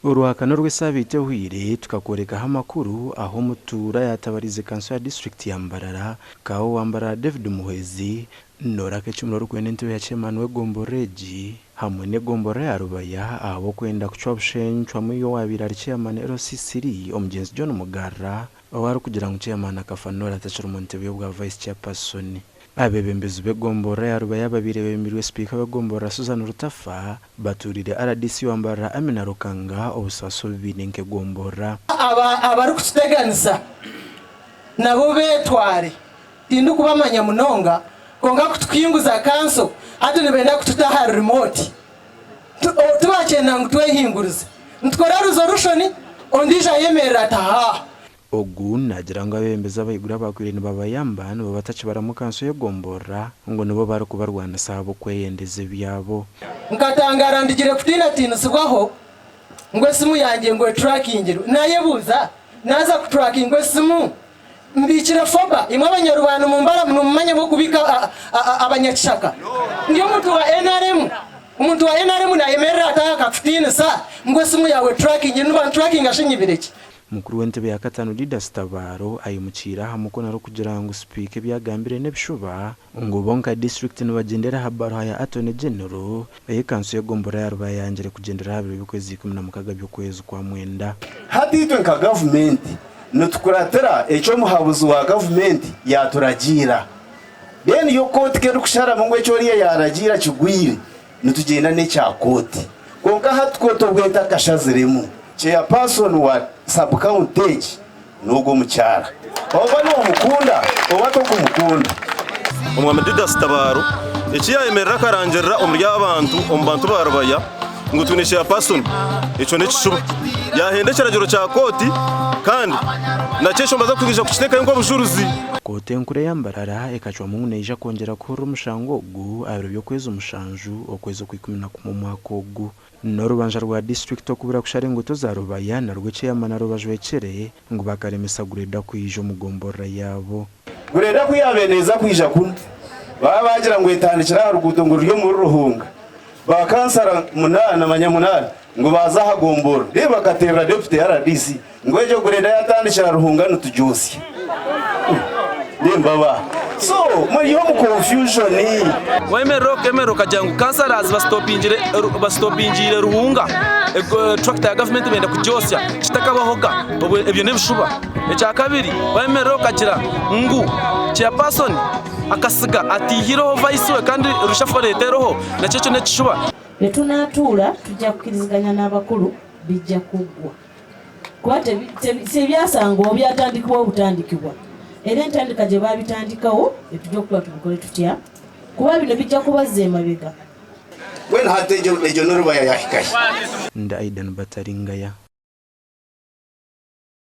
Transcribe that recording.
Orwakana orw'esaabiiti ehweire tukakworekaho amakuru ahu omutuura yaatabariize kanso ya disiturikiti ya Mbarara, Kaawo wa Mbarara David Muhwezi Nooraka ekimuri orikwenda entebe ya chairman w'egomborora egi hamwe n'egomborora ya Rubaya ahabw'okwenda kucwa busha encwamu y'owaabaire ari chairman LC ii omugyenzi John Mugarra ou arikugira ngu chairman akafa Noora atakiri omu ntebe y'obwa vice chairperson. Abeebembezi b'egomborora ya Rubaya ababaire beebemirwe sipiika w'egomborora Susan Rutafa batuuriire RDC wa Mbarara Amina Rukanga obusaasi obu baine nk'egomborora. Aba abarikututeganisa nabo beetware. Tindikubamanya munonga, kwonka kutuhinguza kanso hati nibenda kututa ahari remote. Tibakyenda ngu twehingurize. Nitukora resolution, ondiijo ayemerera ati haa. Ogu naagira ngu abeebembezi abahaiguru abaakwire nibabayamba nibo batakibaramu kanso y'egomborora ngu nibo barikubarwanisa ahabw'okweyendeza ebyabo. Nkatangaara ndigire kutiinatiinisibwaho ngu esimu yangye ngu eturakingirwe. Naayebuuza, naaza kuturakingwa esimu? Mbiikire foba, imwe abanyarubaa nimumbara nimumanya bw'okubiika abanyakishaka. Ndi omuntu wa nrm, omuntu wa nrm nayemerera ata aha akakutiinisa ngu esimu yaawe tracking, nibantrackinga shi nyibire ki? Mukuru w'entebe ya kataano Didas Tabaro aimukiire aha mukono arikugira ngu sipiika ebi agambire n'ebishuba ngu bo nka disiturikiti nibagyendera aha baruha ya Attorney General ei kanso y'egomborora ya Rubaya yangire kugyendera aha biro by'okwezi 16 by'okwezi kwa mwenda. Hati itwe nka gavumenti Nitukuratira eki omuhabuzi wa gavumenti yaaturagiira. Then yo kooti ku erikusharamu ngu eki oriya yaaragiira kigwire, nitugyenda n'ekya kooti. Kwonka hati kooti obu etakashaziremu, chairperson wa sub-county egi n'ogwo omukyara. Oba noomukunda oba tokumukunda. Omwami Didas Tabaro eki yayemerera akarangirira omuri abantu omu bantu ba Rubaya ngu twine chairperson ekyo n'ekishuba. Yahenda ekiragiro kya kooti kandi nakyo ekyo nibaza kwija kukiteekayo nk'obujurizi. Kooti enkuru eya Mbarara ekacwamu ngu neija kwongyera kuhurira omushango ogu aha biro by'okwezi mushanju okwezi okw'ikumi na kumwe omwaka ogu. N'orubanja rwa disiturikiti okubura kushara enguuto za Rubaya narwo ceyamani arubajwekyere ngu bakaremesa gureda kwija omu gomborora yaabo. Gureda ku yaabaire neeza kwija kunu, baaba baagira ngu etandikire aha ruguuto ngu ruri omuri Ruhunga. Baakansara munaana manya munaana ngu baaza aha gomborora. Reero bakateerera deputy RDC ngu egyo gureda yaatandikira Ruhunga nitugyotsya. Nimbaba. So muri omu confusion. Wemerera okemerera okagira ngu councillors basitopingiire Ruhunga tractor ya gavumenti benda kugyosya kitakabahoga ebyo n'ebishuba. Ekyakabiri wemerera okagira ngu chairperson akasiga ataihireho vice we kandi reshuffle eteriho nakyo ekyo n'ekishuba. Bwe tunaatuula tujja kukiriziganya n'abakulu bijja kuggwa kuba tebyasangwawo byatandikibwawo butandikibwa era entandika gye baabitandikawo tujja okutuula tubikole tutya kuba bino bijja kubazza emabega. Mbwenu hati egyo egyo n'orubaya yaahika hi? Ndi Aidan Bataringaya.